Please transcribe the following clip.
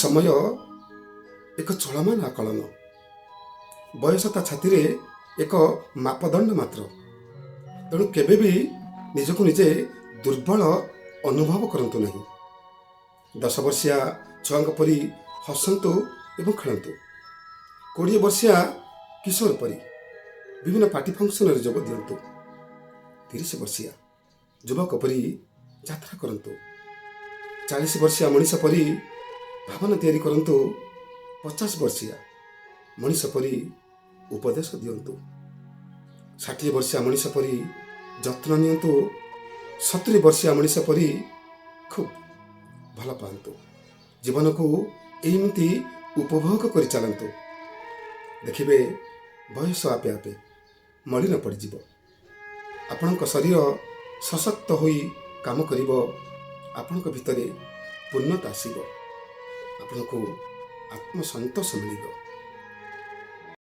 ସମୟ ଏକ ଚଳମାନ ଆକଳନ। ବୟସ ତା ଛାତିରେ ଏକ ମାପଦଣ୍ଡ ମାତ୍ର। ତେଣୁ କେବେ ବି ନିଜକୁ ନିଜେ ଦୁର୍ବଳ ଅନୁଭବ କରନ୍ତୁ ନାହିଁ। 10 ବର୍ଷିଆ ଛୁଆଙ୍କ ପରି ହସନ୍ତୁ ଏବଂ ଖେଳନ୍ତୁ। 20 ବର୍ଷିଆ କିଶୋର ପରି ବିଭିନ୍ନ ପାର୍ଟି ଫଙ୍କସନରେ ଯୋଗ ଦିଅନ୍ତୁ। 30 ବର୍ଷିଆ ଯୁବକ ପରି ଯାତ୍ରା କରନ୍ତୁ। 40 ବର୍ଷିଆ ମଣିଷ ପରି ଭାବନା ତିଆରି କରନ୍ତୁ। 50 ବର୍ଷିଆ ମଣିଷ ପରି ଉପଦେଶ ଦିଅନ୍ତୁ। 60 ବର୍ଷିଆ ମଣିଷ ପରି ଯତ୍ନ ନିଅନ୍ତୁ। 70 ବର୍ଷିଆ ମଣିଷ ପରି ଖୁବ୍ ଭଲ ପାଆନ୍ତୁ। ଜୀବନକୁ ଏମିତି ଉପଭୋଗ କରି ଚାଲନ୍ତୁ। ଦେଖିବେ, ବୟସ ଆପେ ଆପେ ମଳିନ ପଡ଼ିଯିବ। ଆପଣଙ୍କ ଶରୀର ସଶକ୍ତ ହୋଇ କାମ କରିବ। ଆପଣଙ୍କ ଭିତରେ ପୂର୍ଣ୍ଣତା ଆସିବ। ଆପଣଙ୍କୁ ଆତ୍ମସନ୍ତୋଷ ମିଳିବ।